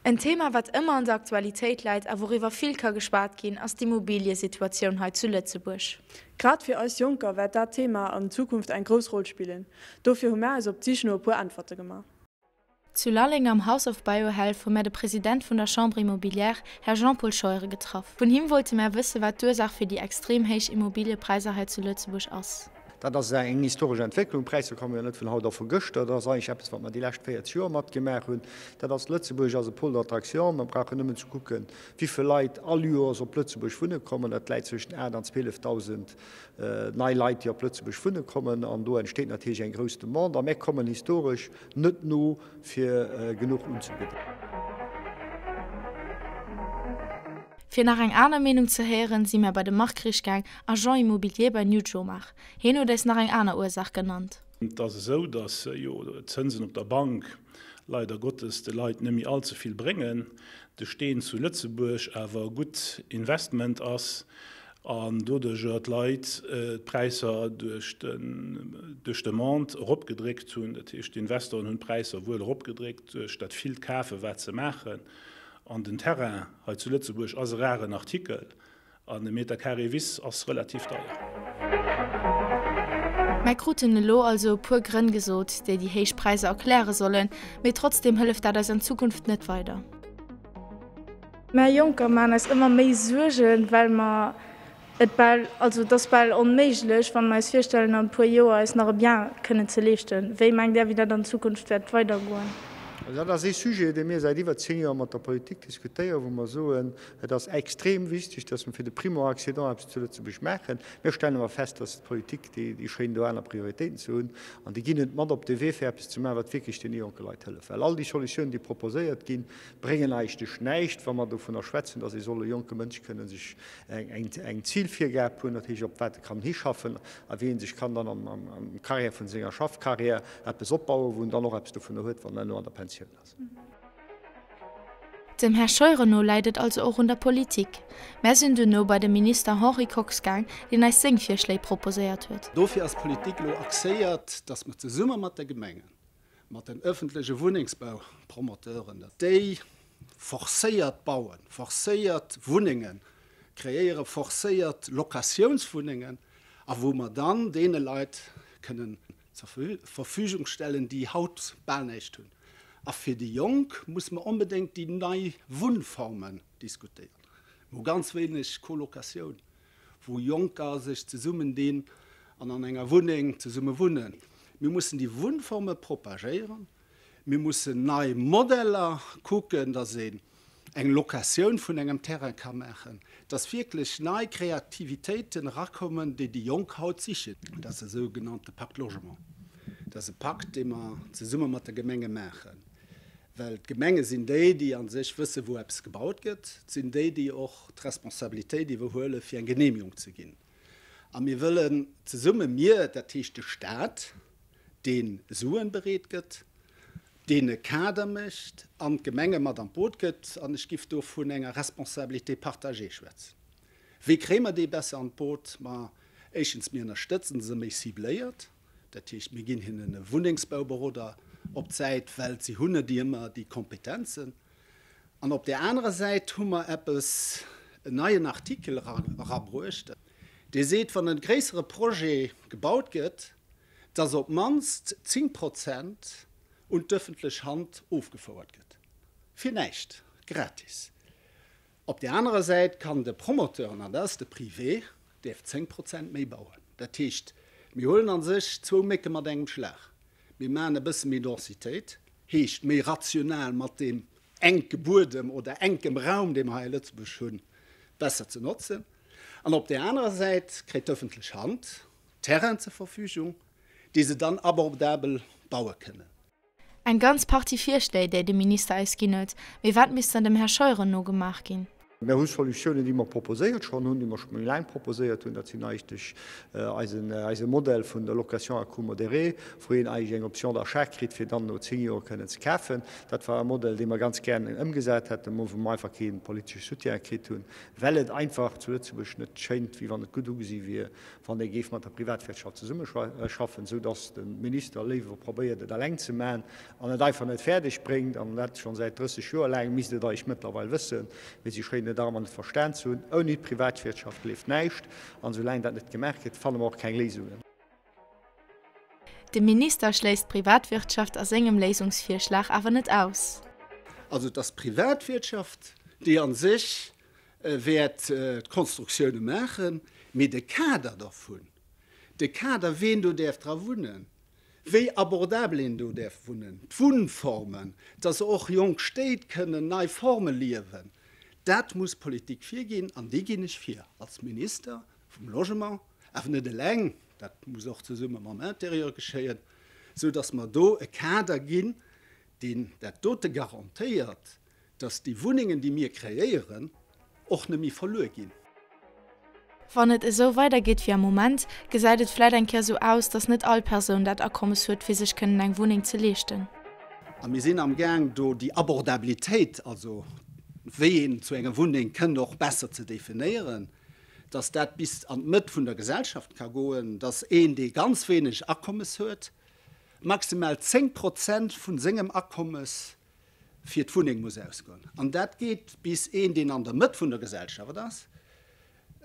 En Thema, wat ëmmer an der Aktualitéit läit a wouriwwer vill ka geschwat ginn, ass d'Immobiliesituatioun hei zu Lëtzebuerg. Grad fir eis Jonker wäert dat Thema an Zukunft eng grouss Roll spillen. Dofir hu mär eis op d'Sich no e puer Äntwerte gemaach. Zu Lalleng am House of Biohealth hu mär de President vun der Chambre Immobilière, Här Jean-Paul Scheuren, getraff. Vun him wollte mär wësse wat d'Ursaach fir déi extrem héich Immobiliepräisser hei zu Lëtzebuerg ass. Dat ass eng historesch Entwécklung. D'Präisser komme jo net vun haut a vu gëschter. Dat ass eigentlech eppes, wat mer déi lescht 40 Joer matgemaach hunn. Dat ass, Lëtzebuerg ass e Pôle d'attraction. Mer brauchen nëmmen ze kucken, wivill Leit all Joers op Lëtzebuerg wunne kommen. Dat läit zwëschen 8 an 12.000 nei Leit, déi op Lëtzebuerg wunne kommen. An do entsteet natierlech eng grouss Demande. A mir kommen historesch net no, fir genuch unzebidden. Fir nach eng aner Meenung ze héieren, si mär bei de Marc Risch gaang, Agent immobilier bei New Jomar. Hien huet eis nach eng aner Ursaach genannt. Et ass esou, datt jo d'Zënsen op der Bank leider Gottes de Leit net méi all ze vill bréngen, de Steen zu Lëtzebuerg awer e gutt Investment ass an doduerjer d'Leit d'Präisser duerch d'Demande eropgedréckt hunn. Dat heescht, d'Investoren hunn d'Präisser wuel eropgedréckt duerch dat villt Kafen, wat se maachen. An den Terrain hei zu Lëtzebuerg ass e raren Artikel an e Meter Carré Wiss ass relativ deier. Mär kruten elo also e puer Grënn gesot, déi déi héich Präisser erkläre sollen, mee trotzdeem hëlleft dat eis an Zukunft net weider. Mär Jonker maachen eis ëmmer méi Suergen, well mer et bal, also et ass bal onméiglech, wann mer eis virstellen, an e puer Joer eis nach e Bien kënnen ze leeschten. Wéi mengt Där, wéi dat an Zukunft wäert weidergoen? Also dat ass ee Sujet, dee mir säit iwwer 10 Joer mat der Politik diskutéieren, wou mer soen, et ass extrem wichteg, dass mer fir de Primo-accédant eppes zu Lëtzebuerg maachen. Mir stellen awer fest, dass d'Politik, déi schéint do aner Prioritéiten ze hunn an déi ginn net mat op de Wee, fir eppes ze maachen, wat wierklech deene jonke Leit hëlleft. Well all déi Solutiounen, déi proposéiert ginn, bréngen eigentlech näischt, wa mer dovunner schwätzen, dass ee soll e jonke Mënsch kënnen sech eng Zilvirgab hunn, dat heescht op wat e kann hischaffen a wéi e sech kann dann am Carrière vun senger Schaffcarrière eppes opbauen, wou en dann och eppes dovunner huet, wann en herno an der Pensioun ass. Dem Här Scheuren no läit et also och un der Politik. Mär sinn duerno bei de Minister Henri Kox gaang, deen eis seng Virschléi proposéiert huet. Dofir ass d'Politik elo axéiert, dass mer zesumme mat de Gemengen, mat den öffentleche Wunnengsbaupromoteuren, déi forcéiert bauen, forcéiert Wunnenge kreéieren, forcéiert Locatiounswunnengen, a wou mer dann deene Leit kënnen zur Verfügung stellen, déi haut bal näischt hunn. A fir déi Jonk musse mer onbedéngt déi nei Wunnformen diskutéieren. Mir hu ganz wéineg Colocatioun. wou Jonker sech zesummen dinn an an enger Wunneng zesumme wunnen. Mir mussen déi Wunnforme propagéieren. Mir mussen nei Modeller kucken, dass een eng Locatioun vun engem Terrain ka maachen, dass wierklech nei Kreativitéiten erakommen, déi déi Jonk haut sichen. Dat ass de sougenannte Pacte Logement. Dat ass e Pakt, dee mer zesumme mat de Gemenge maachen. Well d'Gemenge sinn déi, déi a sech wëssen, wou eppes gebaut gëtt. Et sinn déi, déi och d'Responsabilitéit iwwerhuelen, fir eng Genehmigung ze ginn. A mir wëllen zesumme, mir, dat heescht de Stat, dee Suen bereet gëtt, deen e Kader mécht an d'Gemenge mat an d'Boot gëtt, an ech giff do vun enger Responsabilité partagée schwätzen. Wéi kréie mer déi besser an d'Boot? Ma éischtens, mir ënnerstëtzen se méi cibléiert. Dat heescht, mir ginn hinnen e Wunnengsbauberoder op d'Säit, well si hunn net ëmmer déi Kompetenzen. An op där anerer Säit hu mer eppes, en neien Artikel erabruecht, dee seet, wann e gréissere Projet gebaut gëtt, dass op d'mannst 10 Prozent un d'öffentlech Hand ofgefouert gëtt, fir näischt, gratis. Op där anerer Säit kann de Promoteur, an dat ass de Privé, däerf 10 Prozent méi bauen. Dat heescht, mir huelen a sech zwou Mécke mat engem Schlag. Mir maachen e bësse méi Densitéit, heescht méi rational mat deem enke Buedem oder enkem Raum, dee mer hei a Lëtzebuerg hunn, besser ze notzen. An op där anerer Säit kréit d'ëffentlech Hand Terrainen zur Verfügung, déi se dann abordabel baue kënnen. Eng ganz Partie Virschléi, déi de Minister eis ginn huet. Mee wat misst dann dem Här Scheuren no gemaach ginn? Mir hu Solutiounen, déi mer proposéiert schonn hunn, déi mer scho méi laang proposéiert hunn. Dat sinn eigentlech eisen, eise Modell vun der Location à coût modéré, wou een eigentlech eng Option d'achat kritt, fir dann no 10 Joer kënnen ze kafen. Dat war e Modell, dee mer ganz gären ëmgesat hätten, mä wou mer einfach kee politesche Soutien kritt hunn, well et einfach zu Lëtzebuerg net schéint, wéi wann et gutt ugesi wier, wann ee géif mat der Privatwirtschaft zesummeschaffen, esou dass de Minister léiwer probéiert et eleng ze maachen an et einfach net fäerdeg bréngt, an dat schonn säit 30 Joer laang, misst et eis mëttlerweil wëssen, mee si schéinen et nach ëmmer net verstan ze hunn, ouni d'Privatwirtschaft leeft näischt, an esoulaang dat net gemaach gëtt, fanne mer och keng Léisungen. De Minister schléisst d'Privatwirtschaft a sengem Léisungsvirschlag awer net aus. Also et ass d'Privatwirtschaft, déi a sech wäert d'Konstruktioune maachen, mee de Kader dervun, de Kader ween do däerf dra wunnen, wéi abordabel een do däerf wunnen, d'Wunnformen, dass och jonk Stéit kënnen nei Forme liewen, dat muss d'Politik virginn an déi ginn ech vir als Minister vum Logement, awer net eleng, dat muss och zesumme mam Intérieur geschéien, sou dass mer do e Kader ginn, deen dat dote garantéiert, dass déi Wunnengen, déi mir kreéieren, och net méi verluer ginn. Wann et esou weidergeet wéi am Moment, gesäit et vläit eng Kéier esou aus, dass net all Persoun dat Akommes huet, fir sech kënnen eng Wunneng ze leeschten. A mir sinn amgaang, do déi Abordabilitéit, also wéi een zu enger Wunneng kënnt, och besser ze definéieren, dass dat bis an d'Mëtt vun der Gesellschaft ka goen, dass een, dee ganz wéineg Akommes huet, maximal 10 Prozent vu sengem Akommes fir d'Wunneng muss ausgoen. An dat geet bis een, deen an der Mëtt vun der Gesellschaft ass,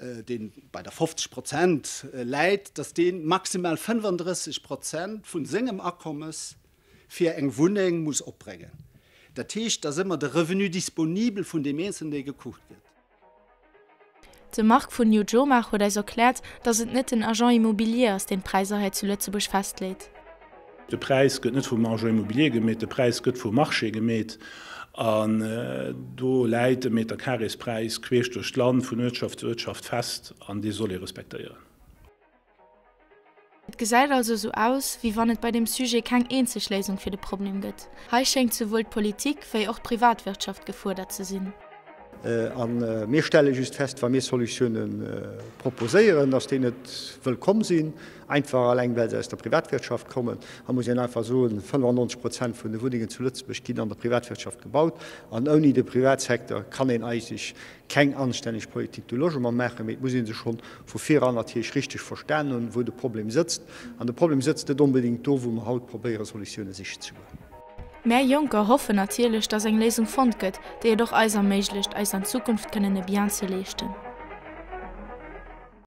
dee bei der 50 Prozent läit, datt dee maximal 35 Prozent vu sengem Akommes fir eng Wunneng muss opbréngen. Dat heescht, et ass ëmmer de Revenu disponible vun deem Eenzelnen, dee gekuckt gëtt. De Marc vun New Jomar huet eis erkläert, dass et net den Agent immobilier ass, deen d'Präisser hei zu Lëtzebuerg festleet. De Präis gëtt net vum Agent immobilier gemeet, de Präis gëtt vum Marché gemeet. An do läit de Meterkarespräis queesch duerch d'Land, vun Uertschaft zu Uertschaft fest an dee soll ee respektéieren. Et gesäit also esou aus, wéi wann et bei deem Sujet keng eenzeg Léisung fir de Problem gëtt. Hei schéngt souwuel d'Politik wéi och d'Privatwirtschaft gefuerdert ze sinn. A mir stelle just fest, wa mir Solutioune proposéieren, dass déi net wëllkomm sinn, einfach eleng well se aus der Privatwirtschaft kommen. Da muss een einfach soen, 95 Prozent vun de Wunnengen zu Lëtzebuerg ginn an der Privatwirtschaft gebaut. An ouni de Privatsecteur kann een eigentlech keng anstänneg Politique du logement maachen, mee et muss ee se schonn vu viran natierlech richteg verstan hunn, wou de Problem sëtzt. An de Problem sëtzt net onbedéngt do, wou mer haut probéieren, Solutioune sichen ze goen. Mär Jonker hoffen natierlech, dass eng Léisung fonnt gëtt, déi et och eis erméiglecht, eis an Zukunft kënnen e Bien ze leeschten.